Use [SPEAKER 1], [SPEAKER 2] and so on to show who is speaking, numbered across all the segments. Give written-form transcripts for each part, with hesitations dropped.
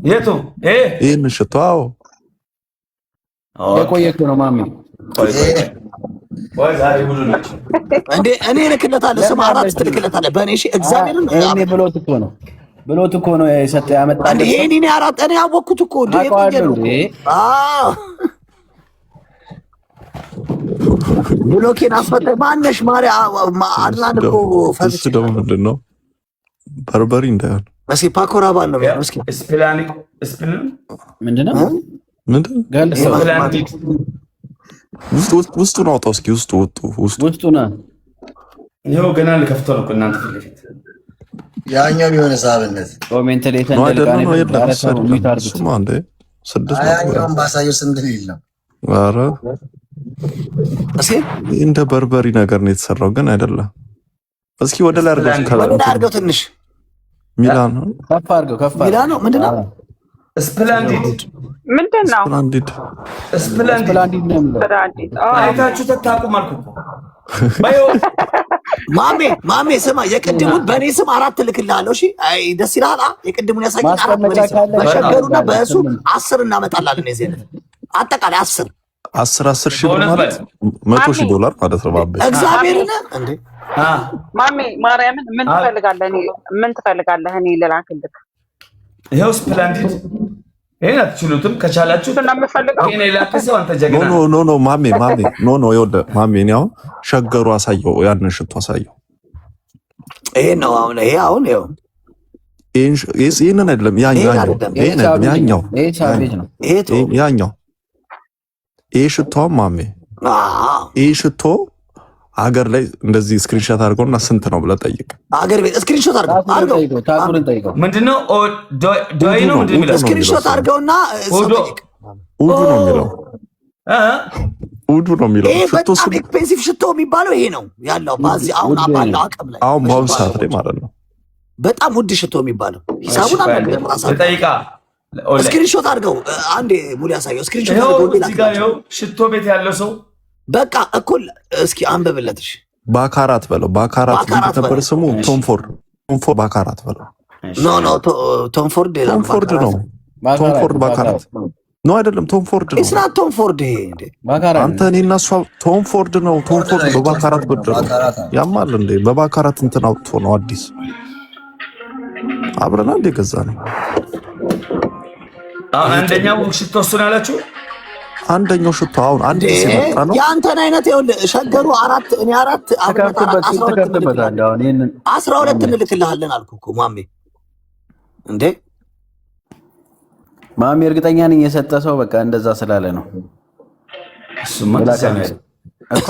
[SPEAKER 1] የቱ?
[SPEAKER 2] ይህን ሽቶ? አዎ።
[SPEAKER 3] የቆየ እኮ ነው ማሚ።
[SPEAKER 4] እንዴ እኔ እልክለታለሁ። ስም አራት ትልክለታለህ በእኔ እሺ። እግዚአብሔርን
[SPEAKER 3] ይሄኔ ብሎት እኮ ነው፣ ብሎት እኮ ነው የሰጠ ያመጣልህ።
[SPEAKER 4] ይሄኔ እኔ አራት እኔ አወቅኩት እኮ እንዴ የቆየ ነው። አዎ ብሎኬን አስፈታኝ። ማነሽ ማርያ አድናን እኮ
[SPEAKER 2] እሱ ደግሞ ምንድን ነው? በርበሪ እንዳይሆን።
[SPEAKER 4] እስኪ ፓኮራ ባል ነው። እስኪ
[SPEAKER 3] ምንድን ነው?
[SPEAKER 2] ምንድን ውስጡን አውጣው እስኪ። ውስጡ ውስጡ
[SPEAKER 3] ውስጡ ነው።
[SPEAKER 1] ይኸው ገና ልከፍተው ነው እናንተ ፊት ለፊት።
[SPEAKER 5] ያኛው የሆነ ሳብነት
[SPEAKER 3] comment ላይ
[SPEAKER 2] ነው አይደለም? ነው የለም። እሱማ እንደ 600
[SPEAKER 5] ያኛውን ባሳየው ስንት ሊል ነው?
[SPEAKER 2] ኧረ እንደ በርበሪ ነገር ነው የተሰራው፣ ግን አይደለም። እስኪ ወደ ላይ አድርገው፣
[SPEAKER 4] ወደ ላይ አድርገው ትንሽ።
[SPEAKER 2] ሚላኖ
[SPEAKER 3] ከፍ አድርገው፣ ከፍ አድርገው።
[SPEAKER 4] ሚላኖ ምንድን ነው?
[SPEAKER 1] Splendid
[SPEAKER 6] ምንድን ነው?
[SPEAKER 2] Splendid።
[SPEAKER 1] Splendid።
[SPEAKER 3] Splendid ነው የሚለው።
[SPEAKER 6] Splendid።
[SPEAKER 1] አይታችሁ ተታቁም አልኩ እኮ።
[SPEAKER 4] ማሜ ማሜ ስማ፣ የቅድሙን በእኔ ስም አራት እልክልሃለሁ። እሺ አይ ደስ ይልሃል። የቅድሙን ያሳየን አራት በእኔ ስም በሸገሩና በእሱ 10 እናመጣላለን። የዚህ አይነት አጠቃላይ 10
[SPEAKER 2] 10 10 ሺህ ብር ማለት $100,000 ማለት ነው። ባቤ
[SPEAKER 4] እግዚአብሔርን እንዴ
[SPEAKER 6] ማሜ ማርያምን ምን ትፈልጋለህ? እኔ ምን ትፈልጋለህ? እኔ ልላክልህ።
[SPEAKER 1] ይኸው Splendid ይሄን አትችሉትም። ከቻላችሁ ይሄን የላከ ሰው አንተ ጀግና።
[SPEAKER 2] no no no ማሜ ማሜ no no ይኸውልህ ማሜ እኔ አሁን ሸገሩ አሳየው፣ ያንን ሽቶ አሳየው።
[SPEAKER 4] ይሄ ነው አሁን፣ ይሄ አሁን ይኸው
[SPEAKER 2] ይሄንን አይደለም፣ ያኛው ይሄን አይደለም፣ ያኛው ያኛው ይሄ ሽቶ ማሜ ይሄ ሽቶ ሀገር ላይ እንደዚህ screenshot አድርገውና ስንት ነው ብለህ ጠይቅ።
[SPEAKER 4] ሀገር ቤት screenshot አድርገው
[SPEAKER 1] ምንድነው? ዶይ ነው ምንድን የሚለው?
[SPEAKER 4] screenshot አድርገውና
[SPEAKER 2] ኡዱ ነው የሚለው፣ ኡዱ ነው የሚለው።
[SPEAKER 4] ይሄ በጣም expensive ሽቶ የሚባለው ይሄ ነው ያለው በዚህ አሁን ባለው አቅም ላይ
[SPEAKER 2] አሁን በአሁኑ ሰዓት ላይ ማለት ነው።
[SPEAKER 4] በጣም ውድ ሽቶ የሚባለው ሂሳቡን አልነግርህም። ራስህ
[SPEAKER 1] ጠይቃ።
[SPEAKER 4] screenshot አድርገው አንዴ ሙሉ ያሳየው። screenshot አድርገው
[SPEAKER 1] ሽቶ ቤት ያለው ሰው
[SPEAKER 4] በቃ እኩል እስኪ አንብብለት። እሺ
[SPEAKER 2] ባካራት በለው። ባካራት ነበር ስሙ። ቶም ፎርድ፣ ቶም ፎርድ ባካራት በለው።
[SPEAKER 4] no no ቶም ፎርድ
[SPEAKER 2] ቶም ፎርድ ነው። ቶም ፎርድ ባካራት ነው አይደለም። ቶም ፎርድ ነው።
[SPEAKER 4] እስና ቶም ፎርድ ይሄ እንዴ
[SPEAKER 2] አንተ እኔ እና እሷ ቶም ፎርድ ነው። ቶም ፎርድ በባካራት ብድር ነው። ያማል እንዴ በባካራት እንትን አውጥቶ ነው አዲስ አብረና እንደ ገዛ ነው።
[SPEAKER 1] አንደኛው ሽቶ እሱን አላችሁ።
[SPEAKER 2] አንደኛው ሽቶ አሁን አዲስ የመጣ ነው።
[SPEAKER 4] የአንተን አይነት ይኸውልህ፣ ሸገሩ አራት እኔ አራት 12 እንልክልሃለን አልኩህ እኮ ማሜ። እንዴ
[SPEAKER 3] ማሜ እርግጠኛ ነኝ የሰጠ ሰው በቃ እንደዛ ስላለ ነው።
[SPEAKER 1] እሱማ
[SPEAKER 3] እኮ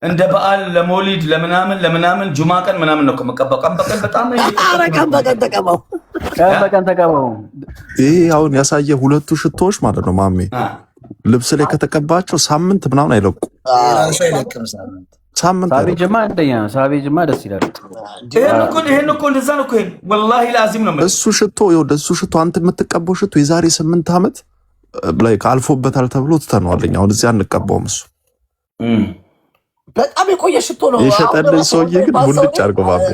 [SPEAKER 1] እንደ በዓል ለሞሊድ ለምናምን ለምናምን ጁማ ቀን ምናምን ነው የምቀባው። ቀን በቀን በጣም
[SPEAKER 4] ኧረ ቀን በቀን ተቀባው፣
[SPEAKER 3] ቀን በቀን ተቀባው።
[SPEAKER 2] ይሄ አሁን ያሳየ ሁለቱ ሽቶዎች ማለት ነው ማሜ ልብስ ላይ ከተቀባቸው ሳምንት ምናምን አይለቁም። ሳምንት
[SPEAKER 3] ሳቤጅማ አንደኛ ነው። ሳቤጅማ ደስ ይላል።
[SPEAKER 1] ይሄን እኮ እንደዛ ነው እኮ ይሄን ወላሂ ላዚም ነው
[SPEAKER 2] እሱ ሽቶ። ይኸውልህ እሱ ሽቶ አንተ የምትቀባው ሽቶ የዛሬ 8 ዓመት ላይ አልፎበታል ተብሎ ትተነዋል። አሁን እዚህ አንቀባውም እሱ
[SPEAKER 4] በጣም የቆየ ሽቶ ነው።
[SPEAKER 2] የሸጠልን ሰውዬ ግን ሙልጭ አድርጎ ባቤ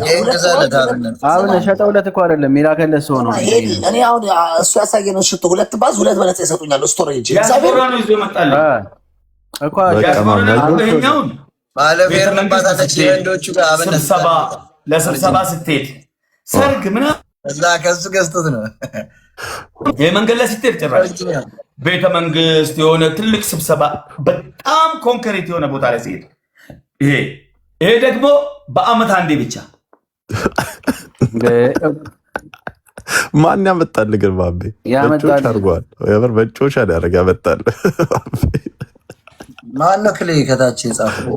[SPEAKER 3] አሁን ሸጠውለት እኮ አይደለም የላከለት ሰው ነው።
[SPEAKER 4] እኔ አሁን እሱ ያሳየነው ሽቶ ሁለት ባዝ ሁለት በነፃ ይሰጡኛል። storage
[SPEAKER 3] እኮ
[SPEAKER 1] ለስብሰባ ስትሄድ ሰርግ ምናምን
[SPEAKER 5] ከሱ ገዝቶት ነው
[SPEAKER 1] የመንገድ ላይ ስትሄድ ጭራሽ ቤተ መንግስት የሆነ ትልቅ ስብሰባ በጣም ኮንክሪት የሆነ ቦታ ላይ ሲሄድ ይሄ ደግሞ በአመት አንዴ ብቻ።
[SPEAKER 2] ማን ያመጣል ግን ባቤ? በጮች አድርገዋል። የምር በጮች ያደረግ ያመጣል።
[SPEAKER 5] ማነው ክሌ ከታች የጻፈው?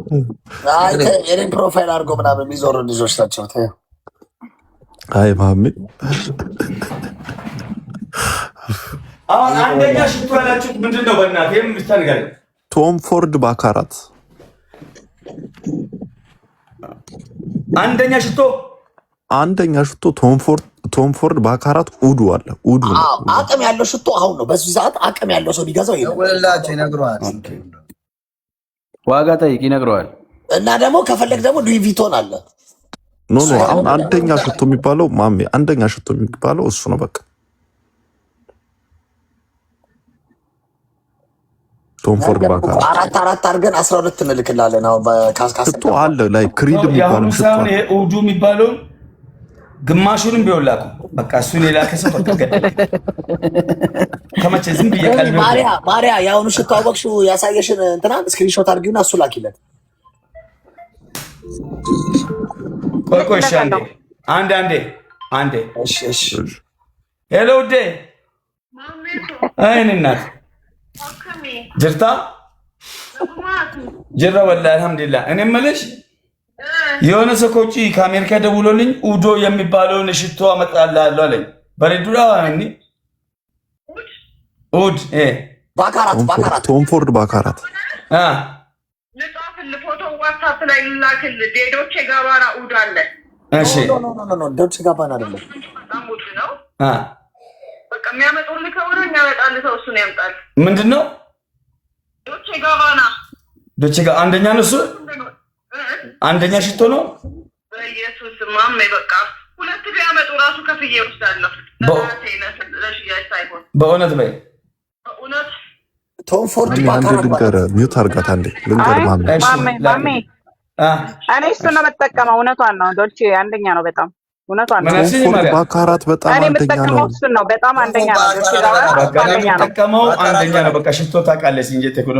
[SPEAKER 4] የኔን profile አድርጎ ምናምን የሚዞሩ ልጆች ናቸው።
[SPEAKER 2] አይ ማሜ
[SPEAKER 1] አሁን አንደኛ ሽቶ ያላችሁት ምንድን ነው? በእናትህ ይሄን ብቻ ንገረኝ።
[SPEAKER 2] ቶም ፎርድ ባካራት
[SPEAKER 1] አንደኛ ሽቶ
[SPEAKER 2] አንደኛ ሽቶ ቶም ፎርድ ባካራት ኡዱ አለ። ኡዱ
[SPEAKER 4] አቅም ያለው ሽቶ አሁን ነው። በዚህ ሰዓት አቅም ያለው ሰው ቢገዛው
[SPEAKER 5] ይደውልላቸው፣ ይነግረዋል።
[SPEAKER 3] ዋጋ ጠይቅ ይነግረዋል።
[SPEAKER 4] እና ደግሞ ከፈለግ ደግሞ ሉዊ ቪቶን አለ።
[SPEAKER 2] No no፣ አሁን አንደኛ ሽቶ የሚባለው ማሜ፣ አንደኛ ሽቶ የሚባለው እሱ ነው። በቃ Tom Ford Baccarat
[SPEAKER 4] አራት አራት አድርገን 12 እንልክላለን። አሁን
[SPEAKER 2] ሽቶ አለ ላይ Creed የሚባለው ሽቶ
[SPEAKER 1] አሁን ይሄ ኡዱ የሚባለውን ግማሹንም ቢሆን ላኩ። በቃ እሱን የላከ ሰው በቃ ገደለ። ከመቼ ዝም ብዬ ቀልብ
[SPEAKER 4] ማሪያ ማሪያ የአሁኑ ሽቶ አወቅሽው? ያሳየሽን እንትናን screenshot አድርጊውና እሱ ላኪለት።
[SPEAKER 1] ቆይ ቆይ፣ እሺ አንዴ አንዴ አንዴ አንዴ።
[SPEAKER 4] እሺ እሺ።
[SPEAKER 1] Hello ውዴ፣ አይ እኔ እናት jirta jirra ወላሂ አልሐምዱሊላህ። እኔ የምልሽ የሆነ ሰው ከውጭ ከአሜሪካ ደውሎልኝ ኡዶ የሚባለውን ሽቶ አመጣልሃለሁ አለኝ። በሬዱላ እኒ ኡድ
[SPEAKER 4] Baccarat Baccarat
[SPEAKER 2] Tom Ford Baccarat
[SPEAKER 1] አ
[SPEAKER 7] ልጻፍልህ፣ ፎቶ WhatsApp ላይ ልላክልህ። Dolce Gabbana ኡድ አለ።
[SPEAKER 1] እሺ
[SPEAKER 4] No no no no፣ Dolce Gabbana አይደለም።
[SPEAKER 7] በጣም ውድ ነው።
[SPEAKER 1] አ
[SPEAKER 7] በቃ የሚያመጡልህ ከሆነ የሚያመጣልህ ሰው እሱን ያምጣል።
[SPEAKER 1] ምንድን ነው
[SPEAKER 7] Dolce Gabbana።
[SPEAKER 1] Dolce ጋ አንደኛ ነው እሱ፣ አንደኛ ሽቶ ነው።
[SPEAKER 7] በኢየሱስ ማሜ በቃ ሁለት ቢያመጡ ራሱ ከፍዬ እወስዳለሁ። ለራሴ ለሽያጭ ሳይሆን።
[SPEAKER 1] በእውነት በይ።
[SPEAKER 7] በእውነት።
[SPEAKER 4] Tom Ford
[SPEAKER 2] አንዴ
[SPEAKER 4] Baccarat
[SPEAKER 2] ልንገር፣ mute አድርጋት አንዴ ልንገር ማሜ።
[SPEAKER 6] ማሜ ማሜ፣ እኔ እሱን ነው የምጠቀመው። እውነቷን ነው። Dolce አንደኛ ነው በጣም፣ እውነቷን ነው።
[SPEAKER 2] Tom Ford Baccarat በጣም
[SPEAKER 6] እኔ
[SPEAKER 2] አንደኛ ነው።
[SPEAKER 6] የምጠቀመው እሱን ነው። በጣም አንደኛ ነው። Dolce Gabbana
[SPEAKER 1] በቃ እኔ
[SPEAKER 6] አንደኛ ነው።
[SPEAKER 1] የምጠቀመው አንደኛ ነው። በቃ ሽቶ ታውቃለች እንጂ ቴክኖ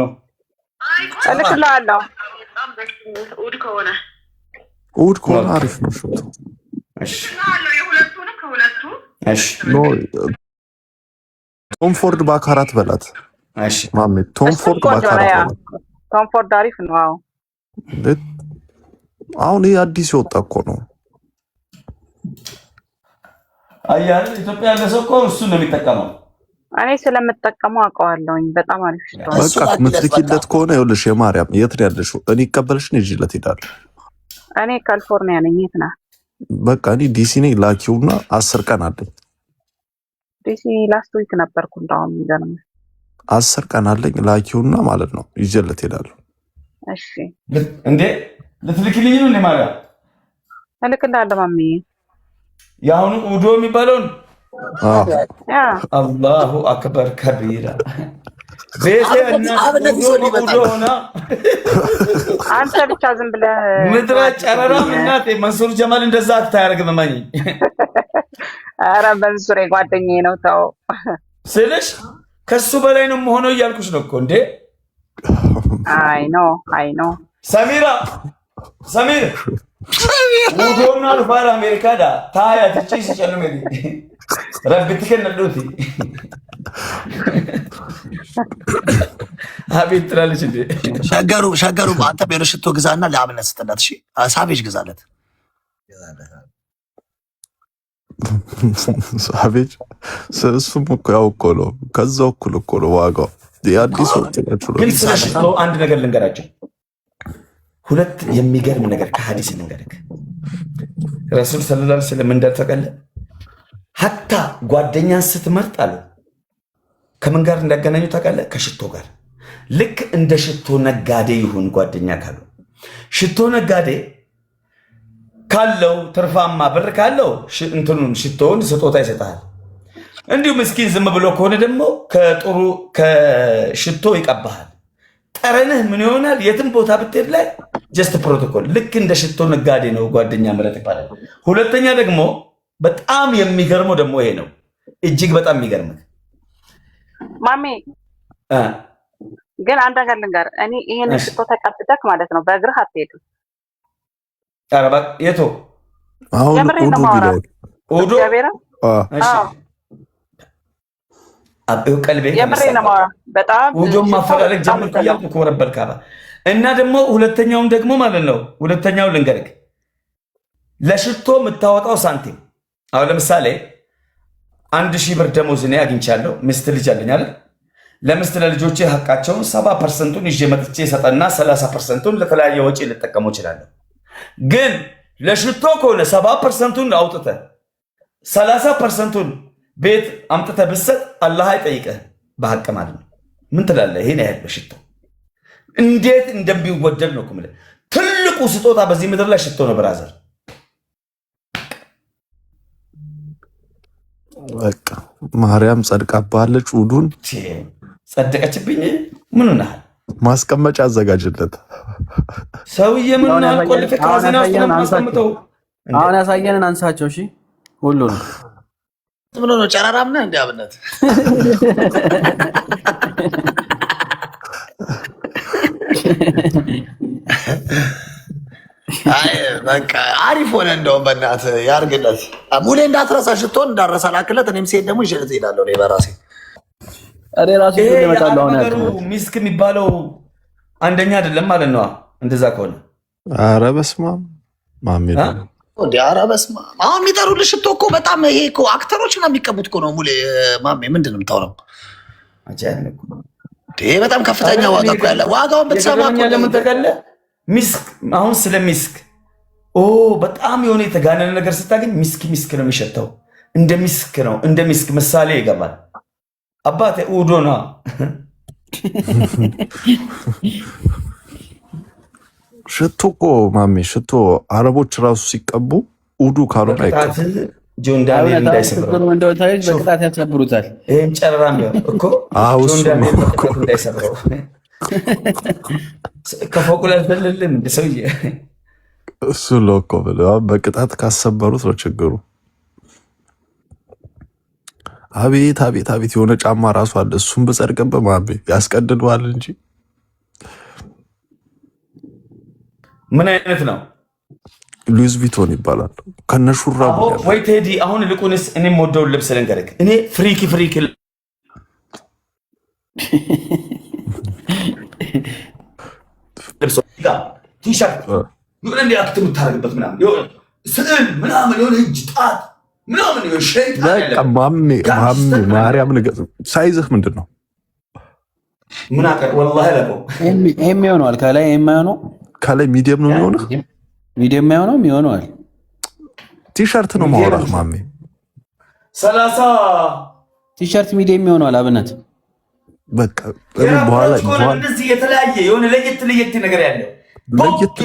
[SPEAKER 6] እልክልሃለሁ።
[SPEAKER 7] በጣም ደስ የሚል ኡድ ከሆነ።
[SPEAKER 2] ኡድ ከሆነ አሪፍ ነው ሽቶ።
[SPEAKER 1] እሺ
[SPEAKER 7] የሁለቱንም ከሁለቱ።
[SPEAKER 1] እሺ።
[SPEAKER 2] No፣ Tom Ford Baccarat በላት።
[SPEAKER 1] እሺ።
[SPEAKER 2] ማሜ፣ Tom
[SPEAKER 6] እሱ
[SPEAKER 2] Ford
[SPEAKER 6] ቆንጆ ነው።
[SPEAKER 2] Baccarat
[SPEAKER 6] Yeah
[SPEAKER 2] በላት።
[SPEAKER 6] Tom Ford አሪፍ ነው። አዎ።
[SPEAKER 2] እንዴት፣ አሁን ይህ አዲስ የወጣ እኮ ነው።
[SPEAKER 1] አየህ፣ ኢትዮጵያ ያለ ሰው እኮ እሱን ነው የሚጠቀመው።
[SPEAKER 6] እኔ ስለምጠቀመው አውቀዋለሁኝ። በጣም አሪፍ ሽቶ ነው።
[SPEAKER 4] እሱ
[SPEAKER 2] በቃ
[SPEAKER 4] ላኪለት።
[SPEAKER 2] ምትልኪለት ከሆነ ይኸውልሽ፣ የማርያም የት ነው ያለሽው? እኔ ይቀበልሽን ይዤለት እሄዳለሁ።
[SPEAKER 6] እኔ ካሊፎርኒያ ነኝ። የት ነህ?
[SPEAKER 2] በቃ እኔ ዲሲ ነኝ። ላኪውና 10 ቀን አለኝ።
[SPEAKER 6] ዲሲ last week ነበርኩ። እንደውም የሚገርምህ።
[SPEAKER 2] 10 ቀን አለኝ። ላኪውና ማለት ነው ይዤለት እሄዳለሁ።
[SPEAKER 6] እሺ።
[SPEAKER 1] እንዴ፣ ልትልክልኝ ነው እንዴ ማርያም?
[SPEAKER 6] እልክልሃለሁ ማሚዬ።
[SPEAKER 1] የአሁኑ ኡዶ የሚባለውን?
[SPEAKER 2] አዎ።
[SPEAKER 6] Yeah።
[SPEAKER 1] الله أكبر كبيرا ቤቴ እናት
[SPEAKER 4] አብነት
[SPEAKER 1] ኡዶ
[SPEAKER 4] ይዞ ሊመጣ
[SPEAKER 1] በኡዶ ሆና።
[SPEAKER 6] አንተ ብቻ ዝም ብለህ
[SPEAKER 1] ምድረ ጨረራም እናቴ፣ መንሱር ጀማል እንደዛ act አያደርግም። እመኚኝ።
[SPEAKER 6] ኧረ መንሱሬ ጓደኛዬ ነው፣ ተው።
[SPEAKER 1] ስልሽ ከሱ በላይ ነው የምሆነው እያልኩሽ ነው እኮ እንዴ።
[SPEAKER 6] I know, I know።
[SPEAKER 1] ሰሚራ፣ ሰሚር ውዶና ዱፋር አሜሪካዳ ታያ ትቺ ሲጨልሜ ረቢት ከነዱቲ አቤት ትላለች እንዴ።
[SPEAKER 4] ሸገሩ ሸገሩ፣ አንተ የሆነ ሽቶ ግዛና ለአብነት ስጥለት። እሺ፣ Savage ግዛለት።
[SPEAKER 2] Savage እሱም እኮ ያው እኮ ነው፣ ከዛው እኩል እኮ ነው ዋጋው። የአዲስ ወጥናችሁ ነው።
[SPEAKER 1] ግን ስለ ሽቶ አንድ ነገር ልንገራቸው። ሁለት የሚገርም ነገር ከሀዲስ ልንገርህ። ረሱል ሰለላሁ ዐለይሂ ወሰለም እንዳል ታውቃለህ? حتى ጓደኛን ስትመርጥ አሉ ከምን ጋር እንዳገናኙ ታውቃለህ? ከሽቶ ጋር። ልክ እንደ ሽቶ ነጋዴ ይሁን ጓደኛ ካሉ፣ ሽቶ ነጋዴ ካለው ትርፋማ ብር ካለው እንትኑን ሽቶውን ስጦታ ይሰጥሃል። እንዲሁ ምስኪን ዝም ብሎ ከሆነ ደግሞ ከጥሩ ከሽቶ ይቀባሃል። ጠረንህ ምን ይሆናል? የትም ቦታ ብትሄድ ላይ just protocol ልክ እንደ ሽቶ ነጋዴ ነው ጓደኛ ምረጥ ይባላል። ሁለተኛ ደግሞ በጣም የሚገርመው ደግሞ ይሄ ነው፣ እጅግ በጣም የሚገርምህ።
[SPEAKER 6] ማሜ፣ ግን አንድ ነገር ልንገር። እኔ ይሄን ሽቶ ተቀብተክ ማለት ነው በእግርህ አትሄድም።
[SPEAKER 1] ኧረ እባክህ፣ የቱ?
[SPEAKER 2] አሁን
[SPEAKER 6] የምሬን
[SPEAKER 2] ኡዱ
[SPEAKER 6] ነው የማወራው።
[SPEAKER 2] ቢለውን
[SPEAKER 1] ኡዶ?
[SPEAKER 6] እግዚአብሔርን።
[SPEAKER 1] እሺ።
[SPEAKER 6] አዎ።
[SPEAKER 1] አቤው ቀልቤ
[SPEAKER 6] የምሬን ነው የማወራው። በጣም
[SPEAKER 1] ውዶን
[SPEAKER 6] ሽታው
[SPEAKER 1] ማፈላለግ
[SPEAKER 6] በጣም
[SPEAKER 1] ጀመርኩ
[SPEAKER 6] እንትን ነው።
[SPEAKER 1] እያልኩ እኮ ረበል ካባ። እና ደግሞ ሁለተኛውም ደግሞ ማለት ነው፣ ሁለተኛው ልንገርህ፣ ለሽቶ የምታወጣው ሳንቲም፣ አሁን ለምሳሌ 1,000 ብር ደሞዝ እኔ አግኝቻለሁ። ሚስት ልጅ አለኝ አይደል? ለሚስት ለልጆቼ ሀቃቸውን 70%ኡን ይዤ መጥቼ ሰጠና 30%ኡን ለተለያየ ወጪ ልጠቀመው እችላለሁ። ግን ለሽቶ ከሆነ 70%ኡን አውጥተህ 30%ኡን ቤት አምጥተህ ብትሰጥ አላህ አይጠይቅህም በሀቅ ማለት ነው። ምን ትላለህ? ይሄን ያህል በሽቶ እንዴት እንደሚወደድ ነው እኮ የምልህ። ትልቁ ስጦታ በዚህ ምድር ላይ ሽቶ ነው brother።
[SPEAKER 2] በቃ ማርያም ጸድቃባለች። ውዱን
[SPEAKER 1] ጸደቀችብኝ። ምን ሆነሃል?
[SPEAKER 2] ማስቀመጫ አዘጋጅለት
[SPEAKER 1] ሰውዬ። ምን ሆነሃል? ቆልፌ ካዝና ውስጥ ነው የማስቀምጠው።
[SPEAKER 3] አሁን ያሳየንን አንሳቸው። እሺ ሁሉ ነው።
[SPEAKER 4] ምን ሆነው ጨረራም ነህ እንደ አብነት አይ በቃ አሪፍ ሆነ። እንደውም በእናትህ ያርግለት። ሙሌ እንዳትረሳ፣ ሽቶን እንዳትረሳ ላክለት። እኔም ሴት ደግሞ ይዤለት እሄዳለሁ። እኔ በራሴ
[SPEAKER 3] እኔ ራሱ
[SPEAKER 1] ይሄ
[SPEAKER 3] እመጣለሁ። አሁን
[SPEAKER 1] የአገሩ ሚስክ የሚባለው አንደኛ አይደለም ማለት ነው። እንደዛ ከሆነ
[SPEAKER 2] ኧረ በስመ አብ ማሜ
[SPEAKER 4] እንደ ኧረ በስመ አብ። አሁን የሚጠሩልህ ሽቶ እኮ በጣም ይሄ እኮ actor ኦች ምናምን የሚቀቡት እኮ ነው። ሙሌ ማሜ ምንድን ነው የምታወራው? ይሄ በጣም ከፍተኛ ዋጋ እኮ ያለ ዋጋውን ብትሰማ እኮ
[SPEAKER 1] ለምን ታውቃለህ? ሚስክ አሁን ስለ ሚስክ በጣም የሆነ የተጋነነ ነገር ስታገኝ ሚስክ ሚስክ ነው የሚሸተው። እንደ ሚስክ ነው፣ እንደ ሚስክ ምሳሌ ይገባል። አባቴ ኡዶ ነው።
[SPEAKER 2] ሽቶ እኮ ማሜ ሽቶ አረቦች ራሱ ሲቀቡ ኡዱ ካልሆነ አይቀቡም።
[SPEAKER 1] ጆን ዳንኤል እንዳይሰብረው
[SPEAKER 3] በቅጣት ያሰብሩታል።
[SPEAKER 1] ይሄን ጨረራም ቢሆን እኮ ጆን ዳንኤል በቅጣት እንዳይሰብረው ከፎቁ ላይ አልዘለልም እንደ ሰውዬ።
[SPEAKER 2] እሱ ነው እኮ ብለህ በቅጣት ካሰበሩት ነው ችግሩ። አቤት አቤት አቤት! የሆነ ጫማ ራሱ አለ። እሱን ብጸድቅብህ ማሜ ያስቀድደዋል እንጂ
[SPEAKER 1] ምን አይነት ነው?
[SPEAKER 2] ሉዊስ ቪቶን ይባላል። ከነሹራቡ
[SPEAKER 1] ወይ ቴዲ፣ አሁን ልቁንስ እኔ የምወደውን ልብስ ልንገርህ። እኔ freaky freaky ልብስ ቲሸርት የሆነ እንዲ act የምታደርግበት ምናምን የሆነ ስዕል ምናምን የሆነ እጅ ጣት ምናምን የሆነ ሸይጣን ያለበት
[SPEAKER 2] ማሜ ማሜ ማርያም size ህ ምንድን ነው?
[SPEAKER 1] ምን አቀር ወላሂ ለቀው
[SPEAKER 3] M ይሆነዋል። ከላይ M አይሆነው፣
[SPEAKER 2] ከላይ medium ነው የሚሆንህ።
[SPEAKER 3] medium አይሆነው ይሆነዋል።
[SPEAKER 2] ቲሸርት ነው ማውራት ማሜ።
[SPEAKER 1] 30
[SPEAKER 3] ቲሸርት medium ይሆነዋል። አብነት
[SPEAKER 2] በቃ በኋላ
[SPEAKER 1] እንደዚህ የተለያየ የሆነ ለየት ለየት ነገር ያለው
[SPEAKER 2] ለየት